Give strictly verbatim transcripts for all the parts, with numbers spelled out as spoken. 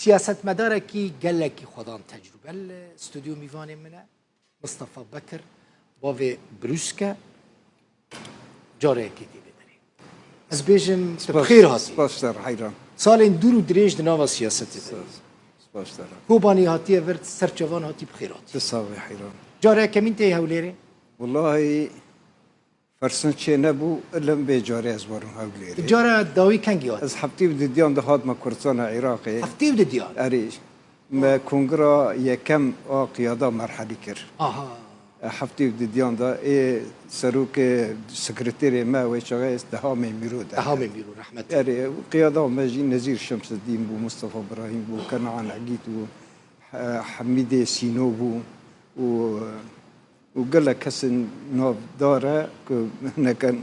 Siyasetmedarekî gelekî xwedan tecrûbe li stûdyo mîvanê min e. Mistefa Bekir, bavê Brûsk e. Careyekê tê vê derê. Ez bêjim, tu bi xêr hatî. Spas te re Heyran. Salên dûr û dirêj di nava siyasetê de. Spas, spas te re. Kobanî hatiye vir, ser çavan hatî, bi xêr hatî. Tu sax bî Heyran. Cara yekemîn tê Hewlêrê? Wellahî, Fersin çê nebû, ilim vê carê ez werim Hewlêrê. Cara dawî kengî hat? Ez heftê û didiyan de hatime Kurdistana Iraqê. Heftê û didiyan? Erê, me kongra yekem a qiyada merhelî kir. Aha. E, heftê û didiyan de ê serokê sekreterê me wê çaxê Deha Mêmîro de. Deha Mêmîro, rehmet. Erê, qiyada me jî Nezîr Şemseddîn bû, Mustafa Birahîm bû, Kenan Egît bû, He-, Hemîdê Sîno bû û û gelek kesên navdar e ku hineke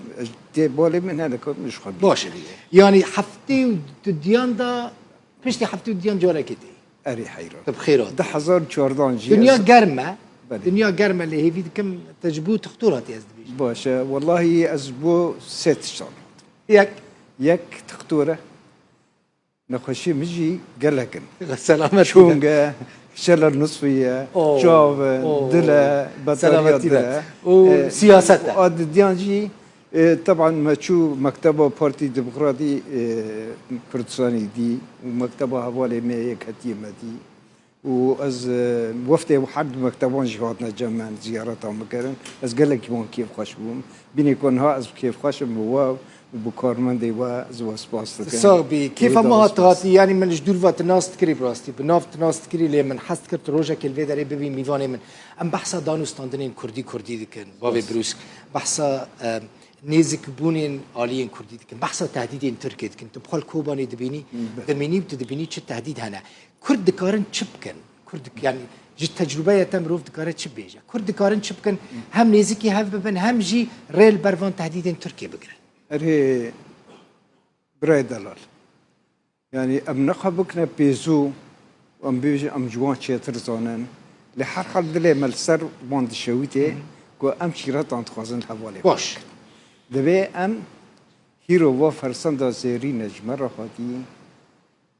tê balê min, hineke min ji xwe bî. Baş e. Yanî heftê û du diyan da, piştî heftê û du diyan carekê tê. Erê Heyran. Tu bi xêr hatî. Du hezar û çardan jî. Dinya ez germ e. Belê. Dinya germ e, lê hêvî dikim te ji bo tixtor hatî, ez dibêjim. Baş e. Wellahî ez ji bo sê tiştan hatim. Yek. Yek tixtor e. Nexweşiyê min jî gelek in. Selamet. Çong e, şela nisfî ye, Oo, çav e, oo. Dil e, betariya Selametî dil be. E. Û E, siyaset e. A didiyan jî, e, teban me çû mekteba Partî Demokratî, e, Kurdistanî dî û mekteba hevalê me yekhetiyê me dî. Û ez, e, weftê her du mekteban jî hatine cem min, ziyareta min kirin. Ez gelekî wan kêfxweş bûm. Bînê ku niha ez bi kêfxweş im bi we û bi karmendê we, ez we spas dikim. Sax bî. Kêfa min hat hatî, yanî min ji dûr ve tu nas dikirî bi rastî. Bi nav tu nas dikirî, lê min hez dikir tu rojekê li vê derê bibî mîvanê min. Em behsa dan û standinên kurdî kurdî dikin, bavê Brûsk. Behsa, e, nêzikbûnên aliyên kurdî dikin. Behsa tehdîdên Tirkê dikin. Tu bi xwe li Kobanê dibînî, Be. dimînî û tu dibînî çi tehdîd hene. Kurd dikarin çi bikin? Kurd dik-, yanî ji tecrûbeya te mirov dikare çi bêje? Kurd dikarin çi bikin? Hem nêzikî hev bibin, hem jî rê li ber van tehdîdên Tirkiyê bigirin. Erê, birayê delal. Yanî em nexwe bikine pêzû, em bêjin em ji wan çêtir zanin. Lê her hal dilê me li ser wan dişewite Hı hı. ku em şîretan dixwazin li hevalê xwe Baş. bikin. Divê em hîro va fersenda zêrîne ji me re hatî.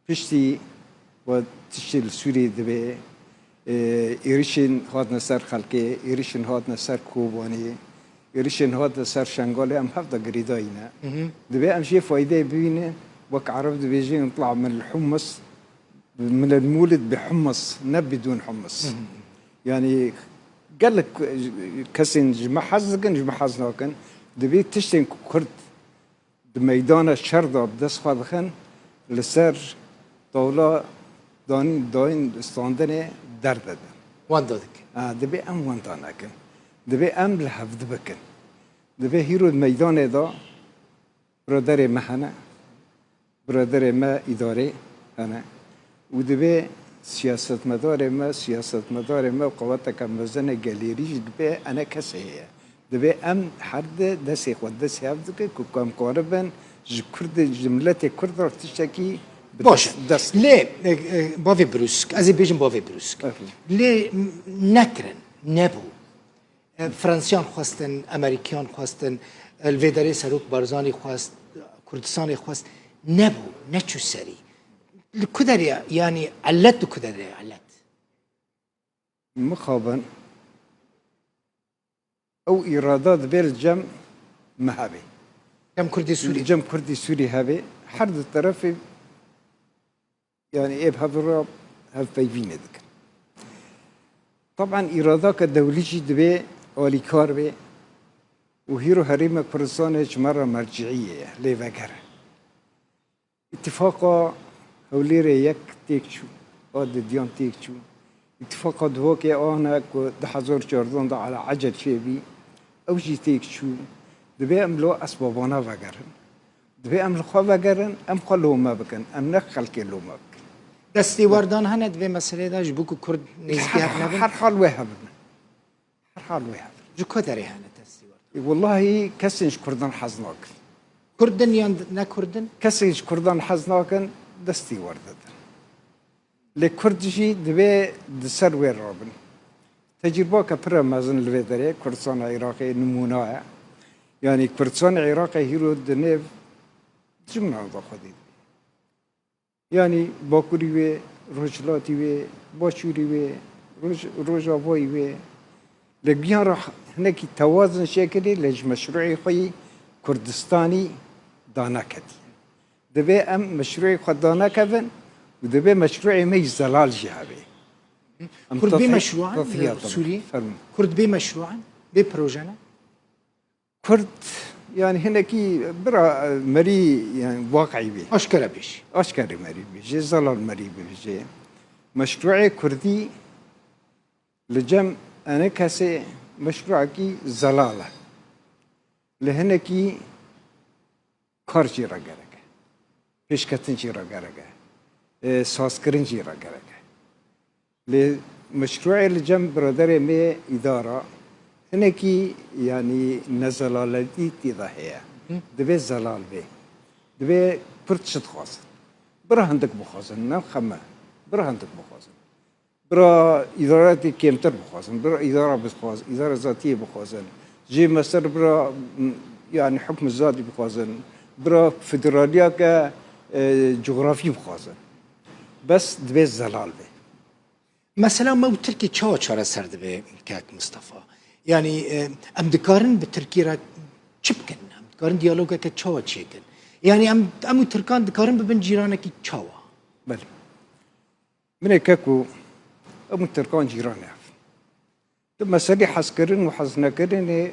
Piştî we tiştê li Sûriyê divê, e, êrişên hatine ser xelkê, êrişên hatine ser Kobanê, êrişên hatine ser Şengalê em hev de girêdayî ne. Hı hı. Divê em jê faydeyê bibînin, wek Ereb dibêjin, "اطلع من الحمص، من المولد بحمص، ne بدون حمص." Hı hı. Yanî gelek kesên ji me hez dikin, ji me hez nakin. Divê tiştên ku Kurd di meydana şer de bi dest xwe dixin, li ser tawla danîn, dayîn standinê derdidin. Wenda dikin. Ha, divê em wenda nekin. Divê em li hevdi bikin. Divê hîro di meydanê de biraderê me hene, biraderê me îdarê hene. Û divê siyasetmedarê me, siyasetmedarê me û qeweteke mezin e gelêrî jî divê ene kesê heye. Divê em her di destê xwe destê hev dikin ku em karibin ji Kurd, ji miletê Kurd re tiştekî bi Baş e. dest, dest Lê, e, e, bavê Brûsk, ez ê bêjim bavê Brûsk. Efendim. Lê m-, nekirin, nebû. E, Fransiyan xwestin, Amerîkiyan xwestin, e, li vê derê Serok Barzanî xwest, Kurdistanê xwest, nebû, neçû serî. Li ku derê, yanî elet li ku derê elet? Mixabin ew îrada divê li cem me hebe. Cem Kurdî Sûrî. Li cem Kurdî Sûrî hebe. Her du terefê Yanî ê bi hev re hevpeyvînê dikin. Taban îradaka dewlî jî divê alîkar be û hîro Herêma Kurdistanê ji me re merciyê ye, lê veger e. Îtifaqa Hewlêrê yek têk çû, a didiyan têk çû. Îtifaqa Duhokê a hene ku du hezar û çardeh de ala ecel çêbî, ew jî têk çû. Divê em li esbabana vegerin. Divê em li xwe vegerin, em xwe lome bikin, em ne xelkê lome bikin. Destêwerdan hene di vê meseleyê de ji bo ku Kurd nêzîkî hev nebin? Her hal wê hebin. Her hal wê hebin. Ji ku derê hene destêwerdan? E, wellahî kesên ji Kurdan hez nakin. Kurd in yan ne Kurd in? Kesên ji Kurdan hez nakin, destî werdidin. Lê Kurd jî divê di ser wê rabin. Tecrûbeke pir e mezin li vê derê, Kurdistana Iraqê nimûna ye. Yanî Kurdistana Iraqê hîro di nêv dijminana de xwedî dibî. Yanî bakurî wê Rojhilatî wê, Başûrî wê, Roj-, Rojavayî wê. Li giyan re hinekî tewazin şekilî lê ji meşrûê xwe yî Kurdistanî daneketî. Divê em meşrûê xwe danekevin û divê meşrûê me yî zelal jî hebe. Em Kurd bê tafî-, meşrûan, tafî e, hatin. Sûrî? Fermo. Kurd bê meşrûan, bê proje ne? Kurd, yani hinekî bira, e, merî, yani waqî bê. Aşkere bêjî. Aşkere merî bêjê, zelal merî bêjê. Meşrûê Kurdî li cem enê kesê meşrûekî zelal e. Li hinekî kar jî re gerek e. Pêşketin jî re gerek e. E, sazkirin jî re gerek e. Lê meşrûê li cem biraderê me îdara hinekî, yanî, nezelaletî tê de heye. Hı. Divê zelal bê. Divê Kurd çi dixwazin. Bira hindik bixwazin, ne xeme. Bira hindik bixwazin. Bira îdaretê kêmtir bixwazin, bira îdara bixwaz-, îdara zatiyê bixwazin. Jê me ser bira, m, yani hukm zatî bixwazin. Bira federaliyake, e, cografî bixwazin. Bes divê zelal be. Mesela me û Tirkî çawa çareser dibe, kek Mistefa? Yani, e, em dikarin bi Tirkî re çi bikin? Em dikarin diyalogeke çawa çêkin? Yani em, em û Tirkan dikarin bibin cîranekî çawa? Belê. Binê keko, em û Tirkan cîran e. Di meselê hezkirin û heznekirinê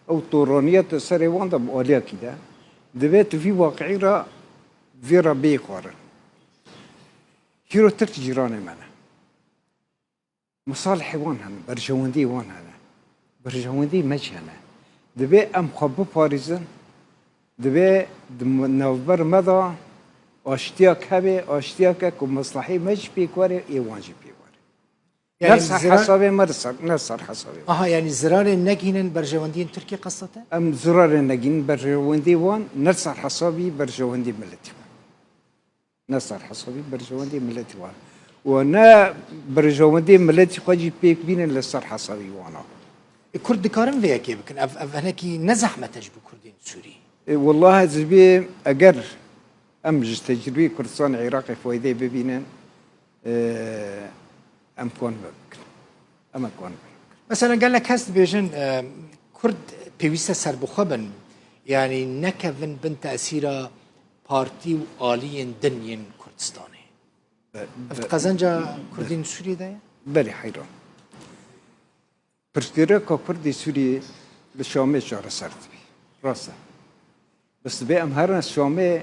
ew toraniyet di serê wan de bi aliyekî de. Divê tu vî waqiî re vê re bêyî xwarin. Hîro Tirk cîranê me ne. Misalihê wan hene, berjewendiyê wan hene. Berjewendiyê me jî hene. Divê em xwe biparêzin, divê di m-, navber me de aştiyak hebe, aştiyake ku meslehê me jî pêk were, ê wan jî pêk were. Yani ne ser zira- hesabê me, ne ser, ne ser hesabê me. Aha, yani zirarê negihînin berjewendiyên Tirkiyê qesta te? Em zirarê negihînin berjewendiyê wan, ne ser hesabî berjewendiyê miletî me. Ne ser hesabî berjewendê miletî wan. Û ne berjewendê miletî xwe jî pêk bînin li ser hesabî wana. E, Kurd dikarin vê yekê bikin. Ev, ev hinekî ne zehmet e ji bo Kurdên Sûrî. E, wellahî ez dibê eger em ji tecrûbeyê Kurdistanê Iraqê faydeyê bibînin, e, em kan vê bikin. Em ê kan vê bikin. Mesela gelek kes dibêjin, e, Kurd pêwîst e serbixwe bin, yanî nekevin bin tesîra partî û aliyên din yên Kurdistanê. Be-, Ev be-, qezenca Kurdên Sûriyê de ye? Belê heyran. Pirsgirêka Kurdê Sûriyê li Şamê çareser dibî. Rast e. Bes dibê em herin Şamê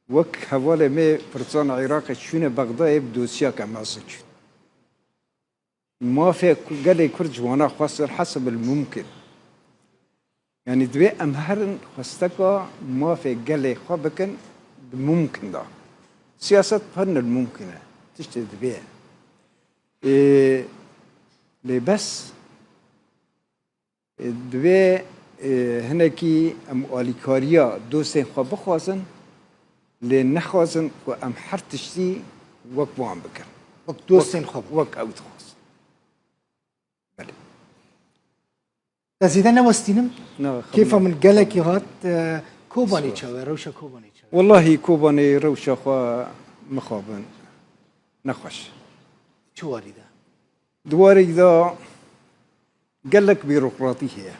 wek hevalê me Kurdistanê Iraqê çûne Bexdayê bi dosyake mezin çûn. Mafê ku-, gelê Kurd ji wana xwestin hesib el mumkin. Yanî divê em herin xwesteka mafê gelê xwe bikin bi mumkin de. Siyaset pir nil mumkin e. Tiştê divê. Ê, lê bes, ê, divê, ê, hinekî em alîkariya dostên xwe bixwazin, lê nexwazin ku em her tiştî wek wan bikin. Wek dostên xwe bikin. Wek ew dixwazin. Belê. Ez zêde newestînim. Na, Kêfa xemla. Min gelekî hat. E, Kobanê Spas. Çawe, rewşa Kobanê çawe? Wellahî Kobanê rewşa xwe mixabin nexweş. Çi warî de? Di warî de gelek bîrokratî heye.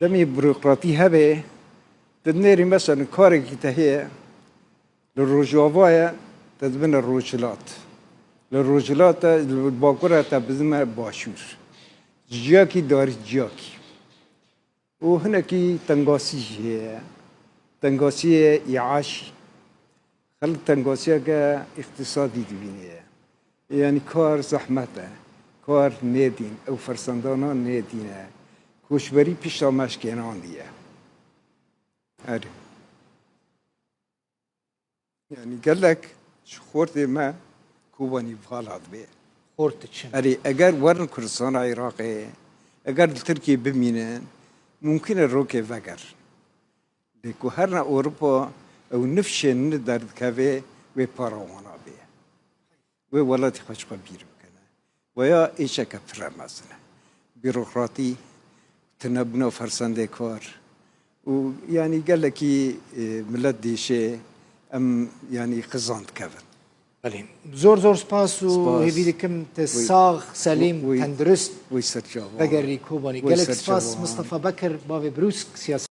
Demê bîrokratî hebe, tu dinêrî mesela karekî te heye, li Rojava ye, te dibine Rojhilat. Li Rojhilat e, li Bakur e, te bidime Başûr. Ciyakî darî ciyakî. Û hinekî tengasî jî heye. Tengasiyê îaşî. Xelk tengasiyeke îqtîsadî dibîne ye. Yanî kar zehmet e. Kar nêdîn, ew fersendana nêdîn e. Koçberî pişta me şkênandiye. Erê. Yanî gelek ji xortê me Kobanî vala dibe. Xort diçin. Erê, eger werin Kurdistana Iraqê, eger li Tirkiyê bimînin, mumkin e rokê vegerin. Lê ku herine Ewropa, ew nifşên ni derdikeve, wê para wana bê. Wê welatê xwe ji xwe bîr bikene. Weya êşeke pire mezin e. Bîrokratî, tunebûna fersendê kar û, yanî, gelekî, e, milet dêşe, em, yanî, xizan dikevin. Belê. Zor zor spas û hêvî dikim te sax, selîm, tendurist vegerî Kobanî. Gelek spas Mistefa Bekir, bavê Brûsk, siyaset